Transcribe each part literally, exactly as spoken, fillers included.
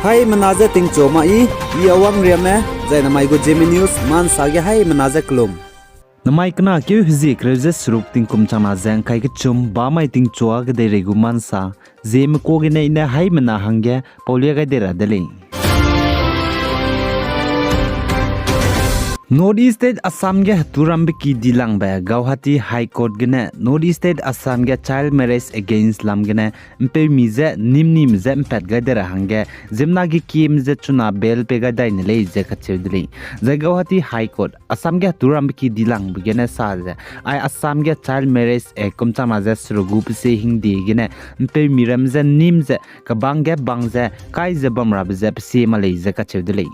Haimena je tingchu ma i, i Awang Riame, zai namai gu Zeme News mansa ge haimena je kelum. Namai kena keu hezie kereu ze seruk tingkum changna ze ngkai kechum, bamai tingchua kedeirei gu mansa, Zeme ka gene i ne haimena hangge paulia gai de ra de lei. North East State Assam ge heturambe ki dilangbe Guwahati High Court gene North East State Assam ge child marriage against lam gene mpeumi je nîm nîm ze mpat gai de ra hangge ziemmena ge kieme je chuna bail pei gai dai ne lei ze kacheu de lei. Zai Guwahati High Court Assam ge heturambe ki dilangbe gene sa ze, ai Assam ge child marriage act kum changna ze seruk gu pesie hingde gene mpeumi ramme je nîm ze kebang ge bang ze kai ze bam rabe je pesie ma lei ze kacheu de lei.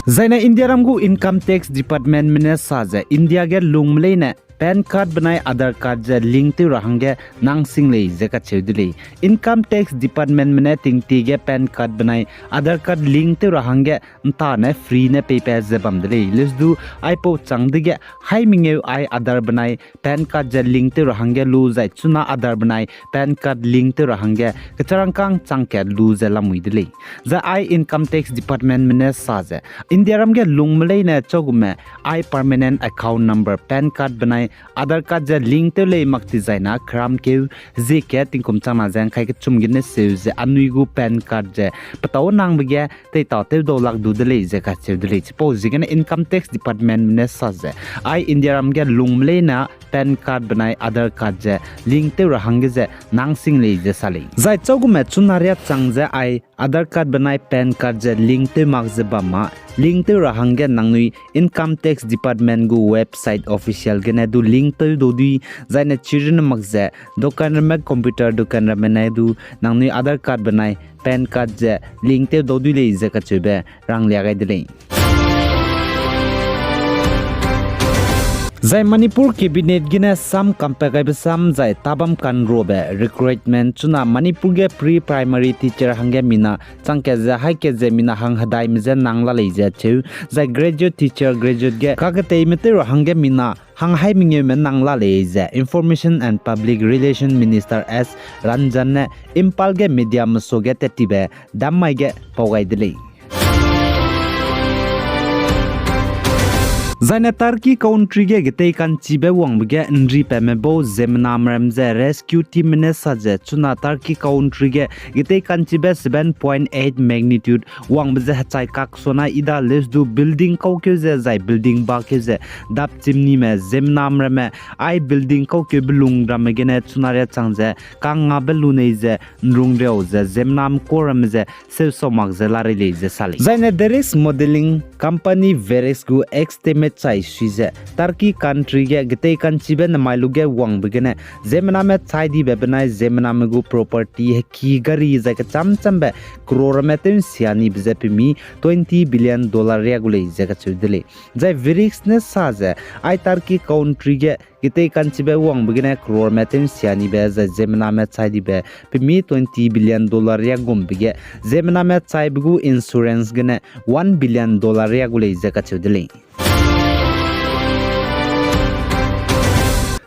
Zaine Indiaram gu Income Tax Departmentme ne sa ze India ge lungme leine PAN card benai Aadhaar card ze link tew ra hangge nangsing lei ze kacheu de lei. Income Tax Departmentme ne tingtie ge PAN card benai Aadhaar card link tew ra hangge ntane free ne peipat ze bam de lei. Leusdu aipau chang dege haimengeu ai Aadhaar benai PAN card ze link tew ra hangge lu zai chuna Aadhaar benai PAN card link tew ra hangge kecharangkâng chang kat lu ze lamui de lei. Zai ai Income Tax Departmentme ne sa ze Indiaram ge lungme leine chagume ai permanent account number, PAN card benai Aadhaar card ze link tew lei mak ti zaina keram keu hezie kat tingkum changna ze ngkai kechum gene seu ze anui gu PAN card ze petâu nangbe ge teitâ tew dau lak du de lei ze kacheu de lei. Chipau ziegene Income Tax Departmentme ne sa ze ai Indiaram ge lungme leine PAN card benai Aadhaar card ze link tew ra hangge ze nangsing lei ze sa lei. Zai chagume chuna riâ chang ze ai Aadhaar card benai PAN card ze link tew mak ze bam ma, link tew ra hangge nangnui Income Tax Department gu website official gene du link tew dau dui, zaine chirune mak ze dokan ramme, computer dokan ramme ne du nangnui Aadhaar card benai PAN card ze link tew dau dui lei ze kacheube ranglia gai de lei. Zai Manipur Cabinet gene sam kampat gaibe sam zai tabam kanrobe recruitment chuna Manipur ge pre-primary teacher hangge mina chang kat ze haî kat ze mina hang hedaime je nang la lei ze cheu, zai graduate teacher, graduate ge kaketeime tew ra hangge mina hang haî mengeume nang la lei ze Information and Public Relation Minister S Ranjan ne Imphal ge mediame suage tattibe dammai ge pau gai de lei. Zaine Turkey country ge getei kanchibe wangbe ge nripatme bau ziemmename ram ze rescue teamme ne sa ze chuna Turkey country ge getei kanchibe seven point eight magnitude wangbe ze hechai kaksona i da leusdu building kaukeu ze zai building bakeu ze dap chimneyme ziemmename ramme ai building kaukeube lung ramme gene chuna riâ chang ze kangngabe lunei ze nrung riau ze ziemmename ka ramme ze seusau mak ze larei lei ze sa lei. Zaine Derisk Modelling Company Verex gu estimate chai sui ze Turkey country ge getei kanchibe nemai lu ge wangbe gene ziemmename chai dibe benai ziemmename gu property heki gari zai kecham chambe crore ramme tew nsia nibe ze pemi twenty billion dollar riâ gu lei ze kacheu de lei. Zai Verex ne sa ze ai Turkey country ge getei kanchibe wangbe gene croreme tew nsia nibe zai ziemmename chai dibe pemi twenty billion dollar riâ gumbe ge ziemmename chaibe gu insurance gene one billion dollar riâ gu lei ze kacheu de lei.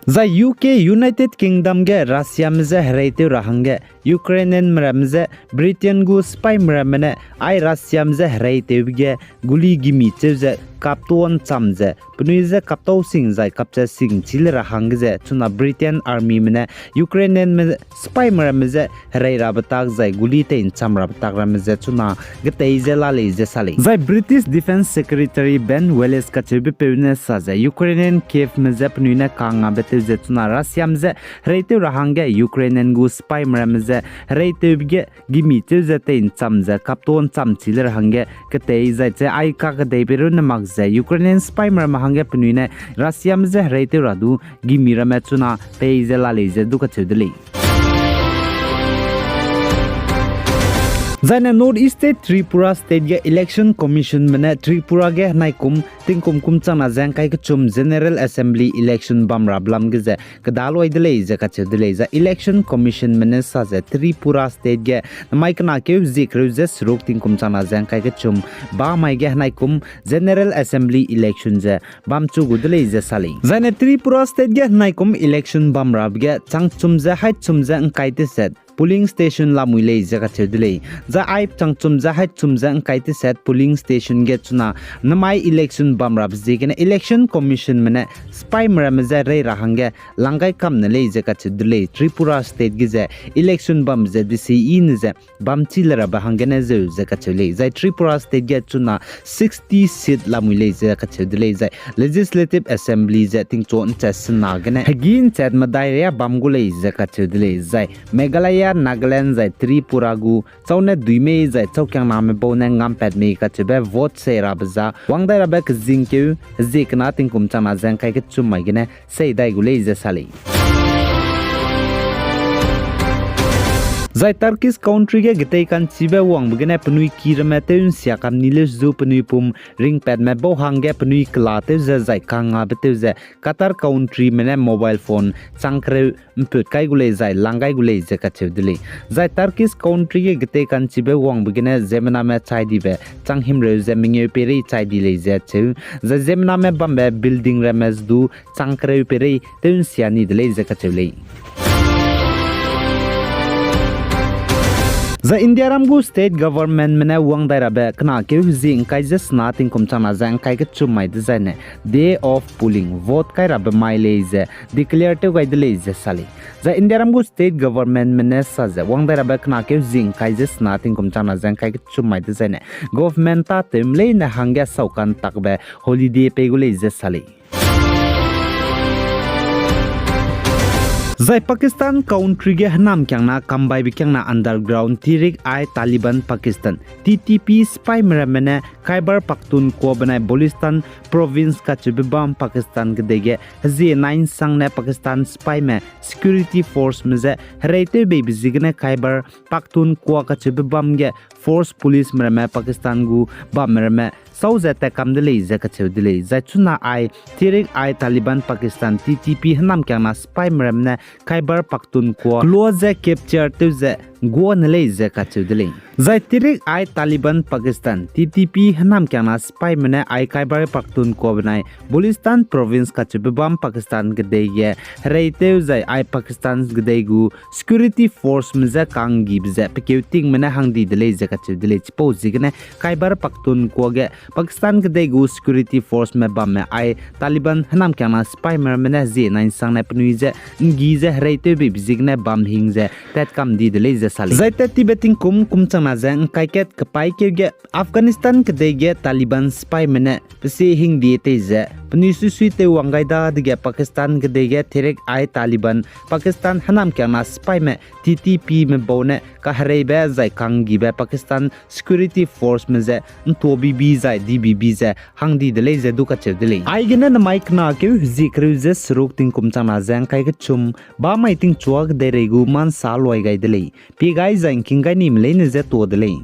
Zai U K, United Kingdom ge Russiame je hereitew ra hangge Ukrainianme ramme je Britain gu sipaime ramme ne ai Russiame je hereitewbe ge guli gimi cheu ze kaptuâ ncham ze penui je kaptau sing zai kapchat sing chi le ra hangge ze chuna Britain armyme ne Ukrainianme sipaime ramme je herei rabe tak zai guli tei ncham rabe tak ramme ze chuna getei ze la lei ze sa lei. Zai British Defence Secretary Ben Wallace kacheubepeu ne sa ze Ukrainian Kyivme je penui ne kangngabe tew ze chuna Russiame je hereitew ra hangge Ukrainian gu sipaime ramme je hereitewbe ge gimi cheu ze tei ncham ze kaptuâ ncham chi le ra hangge ketei zai che ai kakedeibe runne mak ze Ukrainian sipaime ramme hangge penui ne Russiame je hereitew ra du gimi ramme chuna pei ze la lei ze du kacheu de lei. Zaine North East State Tripura State ge Election Commissionme ne Tripura ge henaikum tingkum kum changna ze ngkai kechum General Assembly election bam rabe lam ge ze kedaloi de lei ze kacheu de lei. Zai Election Commissionme ne sa ze Tripura State ge namai kena keu zie kereu ze seruk tingkum changna ze ngkai kechum bamai ge henaikum General Assembly election ze bamchu gu de lei ze sa lei. Zaine Tripura State ge henaikum election bam rabe ge changchum ze haîchum ze ngkai teset polling station lamui lei ze kacheu de lei. Zai ai changchum ze haî chum ze ngkai tesat polling station ge chuna namai election bam rabe ziegene Election Commissionme ne sipaîme ramme je rei ra hangge lang gai kam ne lei ze kacheu de lei. Tripura State ge ze election bam ze desi i ne ze bam chi le rabe hanggene zeu ze kacheu lei. Zai Tripura State ge chuna sixty seat lamui lei ze kacheu de lei. Zai Legislative Assembly ze tingchu nchat sena gene hegî nchat medai riâ bam gu lei ze kacheu de lei. Zai Meghalaya, Nagaland zai Tripura gu châu ne dui mei zai châu kiangname bau ne ngampat mei kacheube vote sei rabe za wang dai rabe kezingkeu hezie kena tingkum changna ze ngkai kechum mai gene sei dai gu lei ze sa lei. Zai Turkish country ge getei ka'nchibe wangbe gene penui ki ramme tew nsia kam ni leu zu penui pum ringpatme bau hangge penui kela tew ze zai kangngabe tew ze Qatar countryme ne mobile phone chang kereu mput kai gu lei zai lang gai gu lei ze kacheu de lei. Zai Turkish country ge getei ka'nchibe wangbe gene ziemmename chai dibe chang himreu ze mengeu peirei chai di lei ze cheu. Zai ziemmename bambe building ramme ze du chang kereu peirei tew nsia ni de lei ze kacheu lei. Zai Indiaram gu state governmentme ne wang dai rabe kenakeu hezie ngkai ze sena tingkum changna ze ngkai kechum mai dezaine day of polling, vote kai rabe mai lei ze declare tew gai de lei ze sa lei. Zai Indiaram gu state governmentme ne sa ze wang dai rabe kenakeu hezie ngkai ze sena tingkum changna ze ngkai kechum mai dezaine government tâtewme leine hangge saukan takbe holiday pei gu lei ze sa lei. Zai Pakistan country ge hênamkiangna kambaibe kiangna underground Tehrik-i-Taliban Pakistan, T T P sipaîme ramme ne Khyber Pakhtunkhwa benai Balochistan province kacheube bam Pakistan kedei ge hezie nai nsangne Pakistan sipaîme security forceme je hereitew beibe ziegene Khyber Pakhtunkhwa kacheube bam ge force policeme ramme Pakistan gu bamme ramme sau ze tatkam de lei ze kacheu de lei. Zai chuna ai Tehrik-i-Taliban Pakistan, T T P hênamkiangna sipaîme ramme ne Khyber Pakhtunkhwa kelua ze capture tew ze guâ ne lei ze kacheu de lei. Zai Tehrik-i-Taliban Pakistan, T T P hênamkiangna sipaîme ne ai Khyber Pakhtunkhwa benai Balochistan province kacheube bam Pakistan kedei ge hereitew zai ai Pakistan kedei gu security forceme je kanggibe ze pekeu tingme ne hang di de lei ze kacheu de lei. Chipau ziegene Khyber Pakhtunkhwa ge Pakistan kedei gu security forceme bamme ai Taliban hênamkiangna sipaîme ramme ne hezie nai nsangne penui je nggi ze hereitew beibe ziegene bam hing ze tatkam di de lei ze sa lei. Zai tat tibe tingkum kum changna ze ngkai kat kepaîkeu ge Afghanistan kedei ge Taliban sipaîme ne pesie hingdie tei ze penui suisui tew wang gai dadege Pakistan kedei ge Tehrik-i-Taliban Pakistan hênamkiangna sipaîme T T Pme bau ne kahereibe zai kanggibe Pakistan security forceme je ntuabibi zai dibibi ze hang di de lei ze du kacheu de lei. Aigene namai kenakeu hezie kereu ze seruk tingkum changna ze ngkai kechum ba mai tingchua kedeirei gu mansa luai gai de lei. Pie gai zai ngking gai nime leine je tuâ de lei.